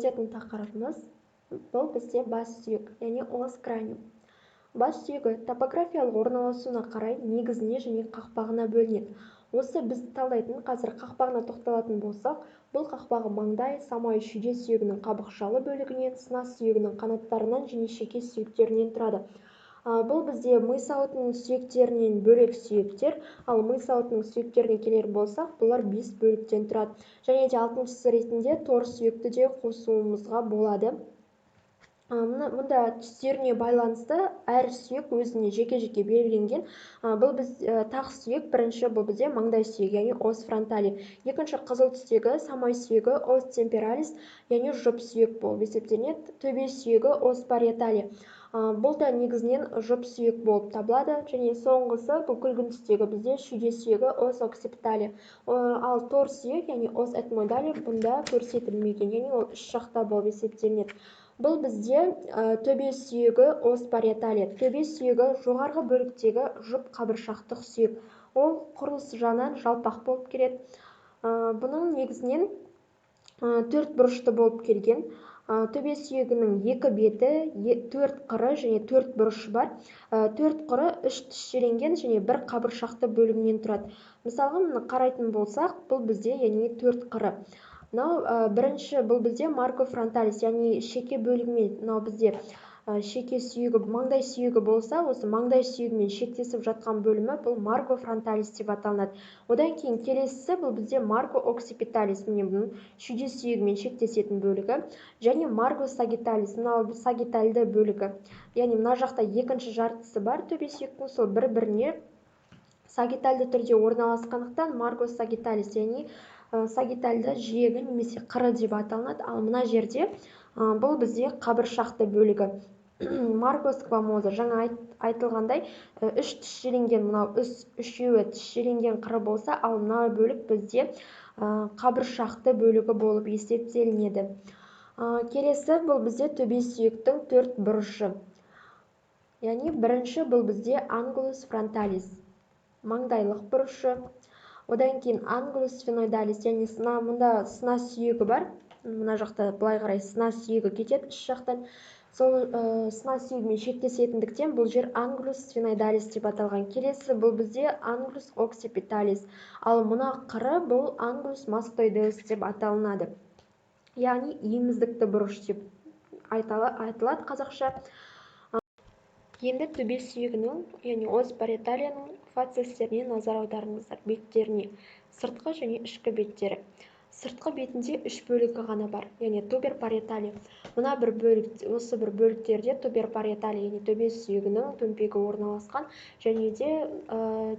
Өтетін тақырыбымыз бұл бізде бас сүйек, яғни os cranium. Бас сүйегі топографиялық орналасуына қарай негізіне және қақпағына бөлінеді. Осы біз талдайтын қазір қақпағына тоқталатын болсақ, бұл қақпағы маңдай, самай, шүйде сүйегінің қабықшалы бөлігінен, сына сүйегінің қанаттарынан және шеке сүйектерінен тұрады. Бұл бізде ми сауытының сүйектерінен бөлек сүйектер, ал ми сауытының сүйектеріне келер болсақ, бұлар 5 бөліктен тұрады. Және де алтыншысы ретінде тор сүйекті де қосуымызға болады. Мұнда түстеріне байланысты әр сүйек өзіне жеке-жеке белгіленген. Бұл біз тақ сүйек, бірінші бұл бізде маңдай сүйегі, яғни os frontale. Екінші қызыл түстегі самай сүйегі os temporalis, яғни жұп сүйек болып есептелінеді. Төбе сүйегі os parietale. Бұл да негізінен жұп сүйек болып табылады. Және соңғысы бұл күлгін түстегі бізде шүйде сүйегі os occipitale. Ал тор сүйек, яғни os ethmoidale бұнда көрсетілмеген, яғни ол үш жақта болып есептелінеді. Бұл бізде төбе сүйегі os parietale. Төбе сүйегі жоғарғы бөліктегі жұп қабыршақтық сүйек. Ол құрылыс жағынан жалпақ болып келеді. Бұның негізінен төрт бұрышты болып келген. Төбе сүйегінің екі беті, төрт қыры және төрт бұрышы бар. Төрт қыры үш тісшеленген және бір қабыршақты бөлігінен тұрады. Мысалға, мына қарайтын болсақ, бұл бізде яғни төрт қыры. Мынау бірінші бұл бізде марго фронталис, яғни шеке бөлігімен, мынау бізде шеке сүйегі, маңдай сүйегі болса, осы маңдай сүйегімен шектесіп жатқан бөлімі бұл марго фронталис деп аталынады. Одан кейін келесісі бұл бізде марго оксипиталис, міне бұның шүйде сүйегімен шектесетін бөлігі, және марго сагиталис, мынау сагитальды бөлігі. Яғни мына жақта екінші жартысы бар төбе сүйектің, сол бір-біріне сагитальды түрде орналасқандықтан марго сагиталис, яғни сагитальды жиегі немесе қыры деп аталынады. Ал мына жерде бұл бізде қабыршақты бөлігі. Марго сквамоза, жаңа айтылғандай, үш тісшеленген, мынау үшеуі тісшеленген қыры болса, ал мына бөлік бізде қабыршақты бөлігі болып есептелінеді. Келесі бұл бізде төбе сүйектің төрт бұрышы. Яғни бірінші бұл бізде ангулус фронталис, маңдайлық бұрышы. Одан кейін ангулус сфеноидалис, яғни сына, мұнда сына сүйегі бар. Мына жақта былай қарай сына сүйегі кетеді іш жақтан. Сол сына сүйегімен шектесетіндіктен бұл жер ангулус сфеноидалис деп аталған. Келесі бұл бізде ангулус оксипиталис. Ал мына қыры бұл ангулус мастоидеус деп аталынады. Яғни еміздікті бұрыш деп айтылады қазақша. Енді төбе сүйегінің, яғни os parietaliaның фациестеріне назар аударыңыздар, беттеріне, сыртқы және ішкі беттері. Сыртқы бетінде үш бөлігі ғана бар, яғни тубер parietale. Мына бір бөлік, осы бір бөліктерде тубер parietale, яғни төбе сүйегінің төмпегі орналасқан, және де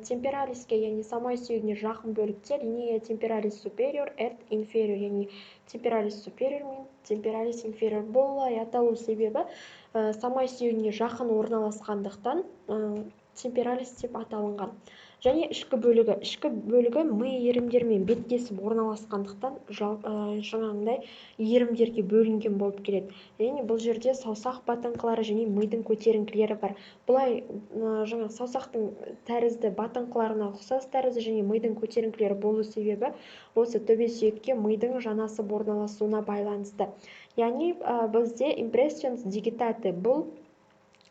темпералиске, яғни самай сүйегіне жақын бөлікте линия temporalis superior et inferior, яғни temporalis superior мен temporalis inferior. Бұлай аталу себебі самай сүйегіне жақын орналасқандықтан темпералис деп аталынған. Және ішкі бөлігі, ішкі бөлігі ми иірімдерімен беттесіп орналасқандықтан жаңағындай иірімдерге бөлінген болып келеді. Яғни бұл жерде саусақ батыңқылары және мидың көтеріңкілері бар. Бұлай жаңа саусақтың тәрізді батыңқыларына ұқсас тәрізді және мидың көтеріңкілері болу себебі осы төбе сүйекке мидың жанасып орналасуына байланысты. Яғни бізде impressions digitati бұл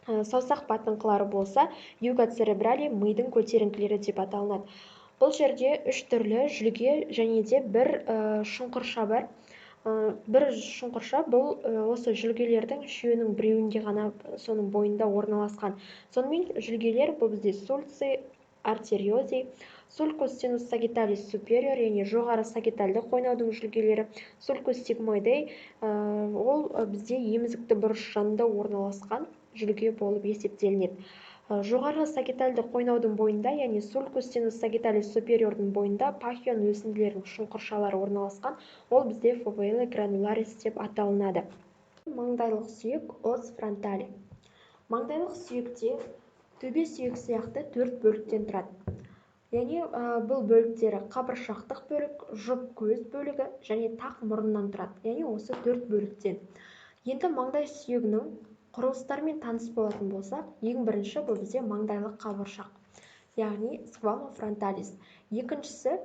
саусақ батыңқылары болса, юга церебрали мидың көтеріңкілері деп аталынады. Бұл жерде үш түрлі жүлге және де бір шұңқырша бар. Бір шұңқырша бұл осы жүлгелердің үшеуінің біреуінде ғана соның бойында орналасқан. Сонымен жүлгелер бұл бізде sulci arteriosi, sulcus sinus sagittalis superior, яғни жоғары сагитальды қойнаудың жүлгелері, sulcus sigmoidei, ол бізде емізікті бұрыш жанында орналасқан жүлге болып есептелінеді. Жоғарғы сагитальды қойнаудың бойында, яғни sulcus sinus sagittalis superiorдың бойында пахион өсінділерінің шұңқыршалары орналасқан, ол бізде foveola granularis деп аталынады. Маңдайлық сүйек os frontale. Маңдайлық сүйекте төбе сүйек сияқты төрт бөліктен тұрады. Яғни бұл бөліктері қабыршақтық бөлік, жұп көз бөлігі және тақ мұрыннан тұрады. Яғни осы төрт бөліктен. Енді маңдай сүйегінің құрылыстарымен таныс болатын болсақ, ең бірінші бұл бізде маңдайлық қабыршақ, яғни squama frontalis. Екіншісі,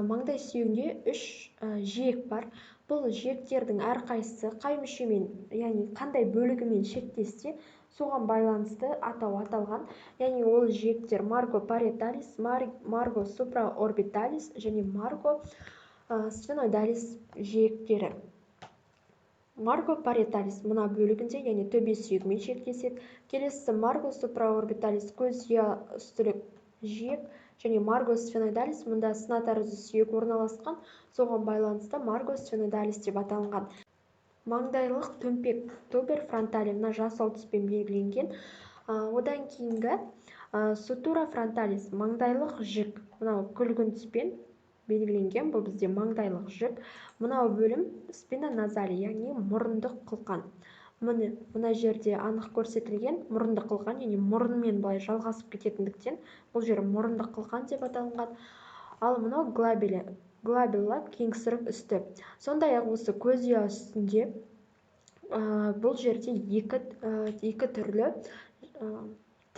маңдай сүйегінде үш жиек бар. Бұл жиектердің әрқайсысы қай мүшемен, яғни қандай бөлігімен шектессе, соған байланысты атау аталған. Яғни ол жиектер марго париеталис, марго суpraorbitalis және марго сфеноидалис жиектері. Марго париеталис мына бөлігінде, яғни төбе сүйегімен шектеседі. Келесісі марго суpraorbitalis көз ұя үстілік жиек және марго сфеноидалис, мұнда сына тәрізді сүйек орналасқан, соған байланысты марго сфеноидалис деп аталынған. Маңдайлық төмпек тубер фронтали мына жасыл түспен белгіленген. Одан кейінгі сутура фронталис маңдайлық жік, мынау күлгін түспен белгіленген, бұл бізде маңдайлық жік. Мынау бөлім спина назали, яғни мұрындық қылқан. Міне, мына жерде анық көрсетілген мұрындық қылқан, яғни мұрынмен былай жалғасып кететіндіктен бұл жер мұрындық қылқан деп аталынған. Ал мынау глабелла кеңсірік үсті. Сондай-ақ осы көз ұя үстінде бұл жерде екі түрлі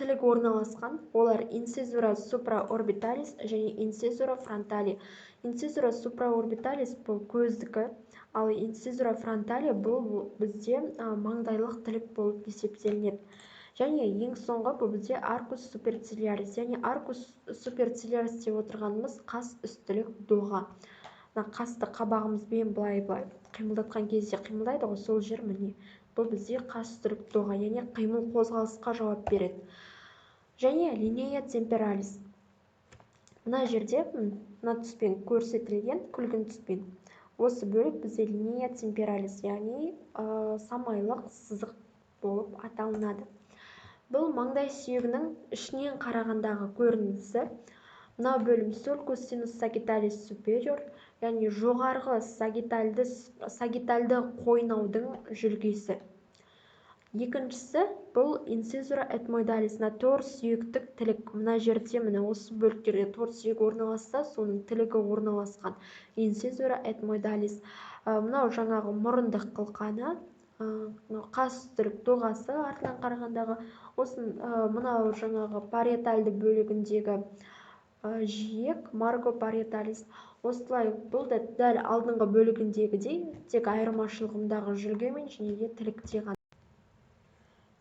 тілік орналасқан. Олар инцизура суpraorbitalis және инцизура фронтали. Инцизура суpraorbitalis бұл көздікі, ал инцизура фронтали бұл бізде маңдайлық тілік болып есептелінеді. Және ең соңғы бұл бізде аркус суперцилиарис, яғни аркус суперцилиарис деп отырғанымыз қас үстілік доға. Мына қасты қабағымызбен былай-былай қимылдатқан кезде қимылдайды ғой, сол жер міне. Бұл бізде қас үстілік доға, яғни қимыл қозғалысқа жауап береді. Және линея темпералис. Мына жерде мына түспен көрсетілген күлгін түспен. Осы бөлік бізде линея темпералис, яғни самайлық сызық болып аталынады. Бұл маңдай сүйегінің ішінен қарағандағы көрінісі. Мына бөлім sulcus sinus sagittalis superior, яғни жоғарғы сагиттальды қойнаудың жүлгесі. Екіншісі бұл инцизура этмоидалис, мына тор сүйектік тілік. Мына жерде міне осы бөліктерде тор сүйек орналасса, соның тілігі орналасқан. Инцизура этмоидалис. Мынау жаңағы мұрындық қылқаны, қас үстілік доғасы артынан қарағандағы, осын мынау жаңағы париетальды бөлігіндегі жиек марго париеталис. Осылай бұл да дәл алдыңғы бөлігіндегідей, тек айырмашылығындағы жүлге мен және де тілікте ғана.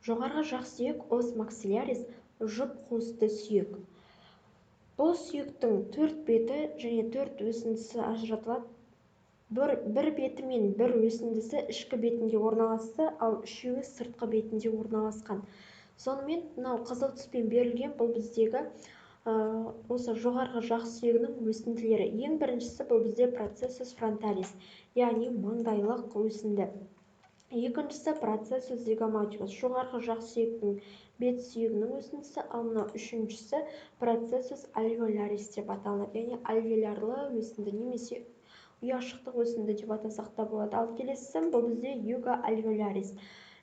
Жоғарғы жақ сүйек os maxillaris жұп қуысты сүйек. Бұл сүйектің төрт беті және төрт өсіндісі ажыратылады. Бір беті мен бір өсіндісі ішкі бетінде орналасса, ал үшеуі сыртқы бетінде орналасқан. Сонымен мынау қызыл түспен берілген бұл біздегі осы жоғарғы жақ сүйегінің өсінділері. Ең біріншісі бұл бізде процессус фронталис, яғни маңдайлық өсінді. Екіншісі процессус зигоматикус, жоғарғы жақ сүйектің бет сүйегінің өсіндісі, ал мынау үшіншісі процессус альвеолярис деп аталынады, яғни альвеолярлы өсінді немесе ұяшықтық өсінді деп атасақ та болады. Ал келесісі бұл бізде юга альвеолярис.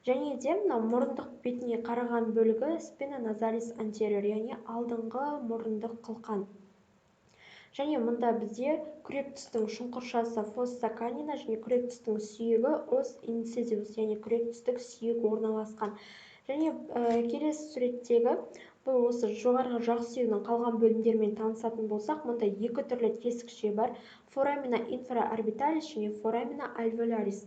Және де мынау мұрындық бетіне қараған бөлігі спина назалис антериор, яғни алдыңғы мұрындық қылқан. Және мұнда бізде күрек түстің шұңқыршасы фосса канина және күрек түстің сүйегі os incisivus, яғни күрек түстік сүйек орналасқан. Және келесі суреттегі бұл осы жоғарғы жақ сүйегінің қалған бөлімдерімен танысатын болсақ, мұнда екі түрлі тесікше бар: форамина инфраорбиталис және форамина альвеолярис.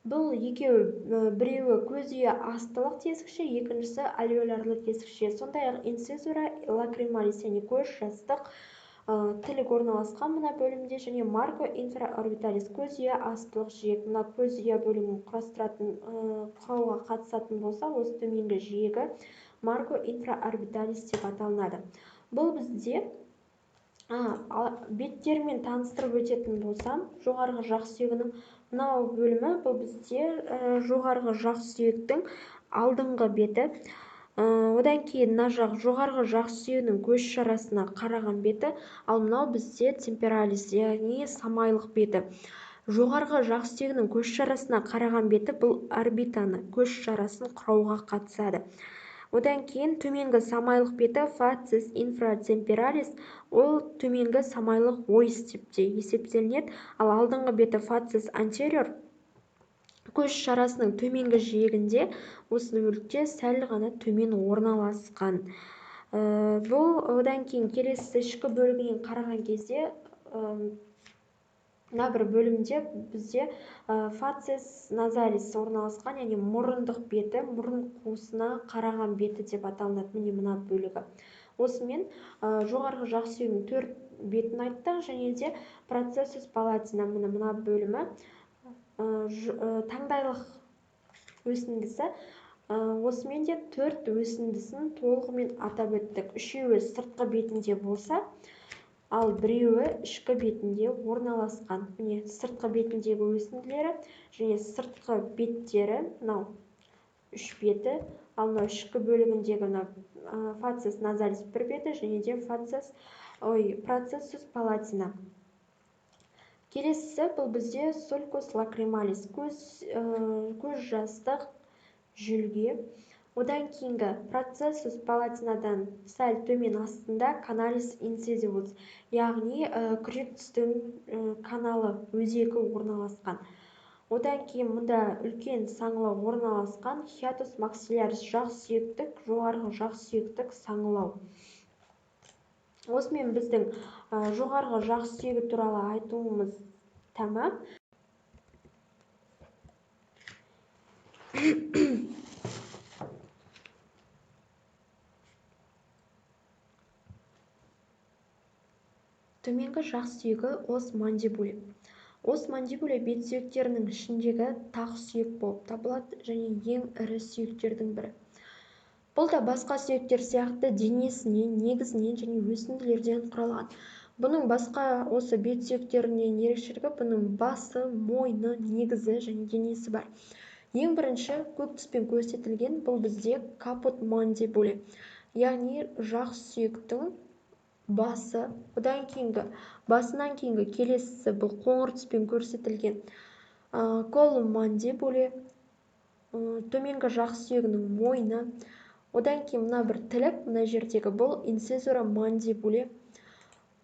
Бұл екеуі, біреуі көз ұя астылық тесікше, екіншісі альвеолярлы тесікше. Сондай-ақ инцизура лакрималис, яғни көз жастық тілік орналасқан мына бөлімде, және марго инфраорбиталис көз ұя астылық жиек. Мына көз ұя бөлімін құрастыратын, құрауға қатысатын болса, осы төменгі жиегі марго инфраорбиталис деп аталынады. Бұл бізде беттерімен таныстырып өтетін болсам, жоғарғы жақ сүйегінің мынау бөлімі бұл бізде жоғарғы жақ сүйектің алдыңғы беті. Одан кейін мына жақ жоғарғы жақ сүйегінің көз шарасына қараған беті, ал мынау бізде темпералис, яғни самайлық беті. Жоғарғы жақ сүйегінің көз шарасына қараған беті бұл орбитаны, көз шарасын құрауға қатысады. Одан кейін төменгі самайлық беті фацис инфратемпералис, ол төменгі самайлық ойыс деп те есептелінеді. Ал алдыңғы беті фацис антериор, көз шарасының төменгі жиегінде осы бөлікте сәл ғана төмен орналасқан. Бұл одан кейін келесі ішкі бөлігінен қараған кезде Мына бір бөлімде бізде facies nasalis орналасқан, яғни мұрындық беті, мұрын қуысына қараған беті деп аталынады. Міне мына бөлігі. Осымен жоғарғы жақ сүйегінің 4 бетін айттық, және де processus palatina, міне мына бөлімі таңдайлық өсіндісі. Осымен де 4 өсіндісін толығымен атап өттік. Үшеуі сыртқы бетінде болса, ал біреуі ішкі бетінде орналасқан. Міне сыртқы бетіндегі өсінділері және сыртқы беттері, мынау үш беті, ал мынау ішкі бөлігіндегі мынау facies nasalis бір беті және де processus palatina. Келесісі бұл бізде sulcus lacrimalis, көз жастық жүлге. Одан кейінгі processus palatinaдан сәл төмен астында canalis incisivus, яғни күрек тістің каналы, өзегі орналасқан. Одан кейін мұнда үлкен саңылау орналасқан hiatus maxillaris, жақ сүйектік, жоғарғы жақ сүйектік саңылау. Осымен біздің жоғарғы жақ сүйегі туралы айтуымыз тәмам. Төменгі жақ сүйегі os mandibulae. Os mandibulae бет сүйектерінің ішіндегі тақ сүйек болып табылады және ең ірі сүйектердің бірі. Бұл да басқа сүйектер сияқты денесінен, негізінен және өсінділерден құралған. Бұның басқа осы бет сүйектерінен ерекшелігі бұның басы, мойны, негізі және денесі бар. Ең бірінші көк түспен көрсетілген бұл бізде caput mandibulae, яғни жақ сүйектің басы. Одан кейінгі басынан кейінгі келесісі бұл қоңыр түспен көрсетілген collum mandibulae, төменгі жақ сүйегінің мойны. Одан кейін мына бір тілік, мына жердегі бұл incisura mandibulae.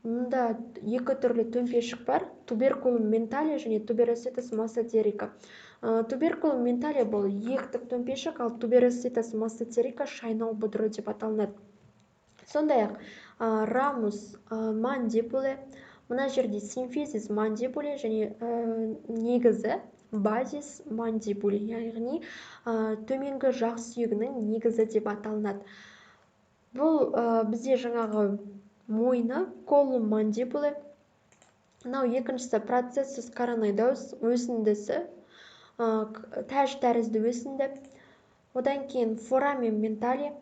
Мұнда екі түрлі төмпешік бар, tuberculum mentale және tuberositas masseterica. Tuberculum mentale бұл иектік төмпешік, ал tuberositas masseterica шайнау бұдыры деп аталынады. Сондай-ақ ramus mandibulae, мына жерде symphysis mandibulae және негізі basis mandibulae, яғни төменгі жақ сүйегінің негізі деп аталынады. Бұл бізде жаңағы мойны collum mandibulae. Мынау екіншісі processus coronoideus өсіндісі, тәж тәрізді өсінді. Одан кейін foramen mentale,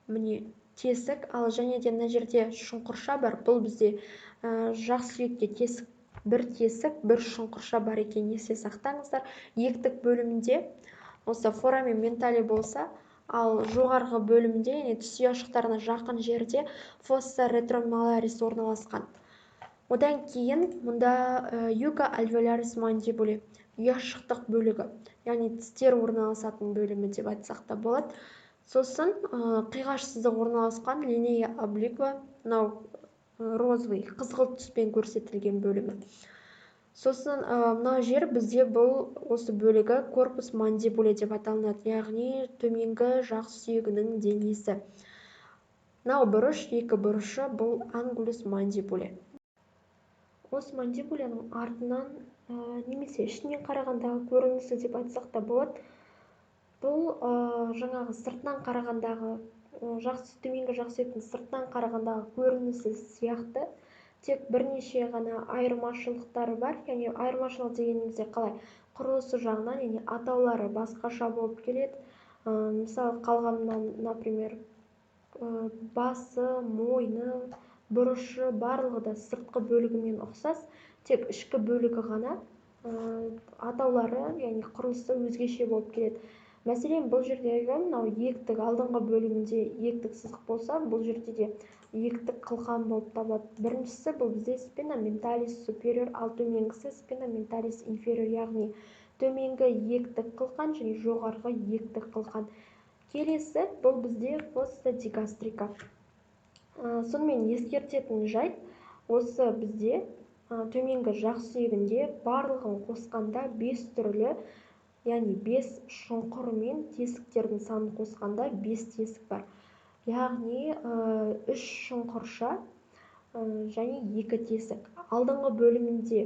міне тесік, ал және де мына жерде шұңқырша бар. Бұл бізде жақ сүйекте тесік, бір тесік, бір шұңқырша бар екенін есте сақтаңыздар. Иектік бөлімінде осы foramen mentale болса, ал жоғарғы бөлімінде, яғни тіс ұяшықтарына жақын жерде fossa retromalaris орналасқан. Одан кейін мұнда yuga alveolaris mandibulae, ұяшықтық бөлігі, яғни тістер орналасатын бөлімі деп айтсақ та болады. Сосын қиғаш сызық орналасқан linea obliqua, мынау розовый, қызғылт түспен көрсетілген бөлімі. Сосын мына жер бізде бұл осы бөлігі corpus mandibulae деп аталынады, яғни төменгі жақ сүйегінің денесі. Мынау бұрыш, екі бұрышы бұл angulus mandibulae. Осы мандибуляның артынан немесе ішінен қарағандағы көрінісі деп айтсақ та болады. Бұл жаңағы сыртынан қарағандағы төменгі жақ сүйектің сыртынан қарағандағы көрінісі сияқты, тек бірнеше ғана айырмашылықтары бар. Яғни айырмашылық дегенімізде қалай? Құрылысы жағынан, яғни атаулары басқаша болып келеді. Мысалы, қалған, например, басы, мойны, бұрышы барлығы да сыртқы бөлігімен ұқсас, тек ішкі бөлігі ғана атаулары, яғни құрылысы өзгеше болып келеді. Мәселен, бұл жердегі мынау иектік алдыңғы бөлігінде иектік сызық болса, бұл жерде де иектік қылқан болып табылады. Біріншісі бұл бізде spina mentalis superior, ал төменгісі spina mentalis inferior, яғни төменгі иектік қылқан және жоғарғы иектік қылқан. Келесі бұл бізде fossa digastrica. Сонымен ескертетін жайт, осы бізде төменгі жақ сүйегінде барлығын қосқанда 5 түрлі, яғни 5 шұңқыр мен тесіктердің санын қосқанда 5 тесік бар. Яғни 3 шұңқырша және 2 тесік. Алдыңғы бөлімінде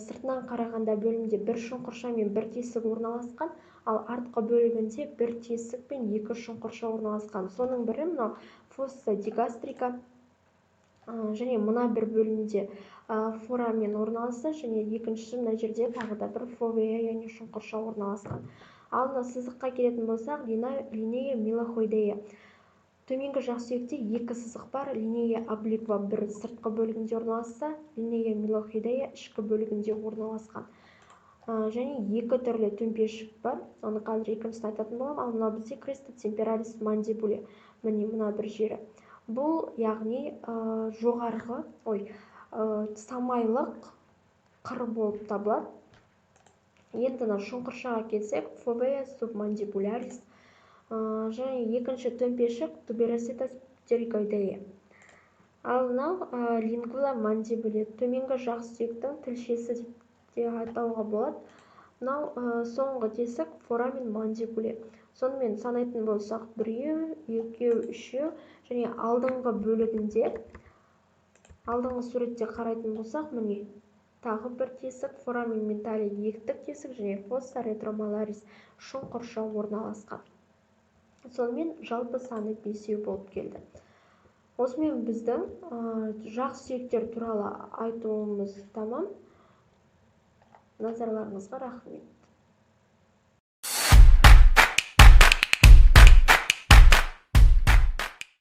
Сыртынан қарағанда бөлімде бір шұңқырша мен бір тесік орналасқан, ал артқы бөлігінде бір тесік пен екі шұңқырша орналасқан. Соның бірі мынау фосса дигастрика, және мына бір бөлімде форамен орналасса, және екіншісі мына жерде тағы да бір фовея, яғни шұңқырша орналасқан. Ал мына сызыққа келетін болсақ, линея милохоидея. Төменгі жақ сүйекте екі сызық бар. Линея обликва бір сыртқы бөлігінде орналасса, линея милохоидея ішкі бөлігінде орналасқан. Және екі түрлі төмпешік бар. Оны қазір екіншісін айтатын боламын. Ал мынау бізде креста темпералис мандибуле. Міне мына бір жері. Бұл яғни жоғарғы, ой, самайлық қыр болып табылады. Енді мына шұңқыршаға келсек, фовея субмандибулярис, және екінші төмпешік тубероситас птеригоидея. Ал мынау лингула мандибуле, төменгі жақ сүйектің тілшесі деп те атауға болады. Мынау соңғы тесік форамен мандибуле. Сонымен санайтын болсақ, біреу, екеу, үшеу, және алдыңғы бөлігінде, алдыңғы суретте қарайтын болсақ, міне тағы бір тесік форамен ментали, ектік тесік және фосса ретромаларис шұңқырша орналасқан. Сонымен жалпы саны бесеу болып келді. Осымен біздің жақ сүйектер туралы айтуымыз тамам. Назарларыңызға рахмет.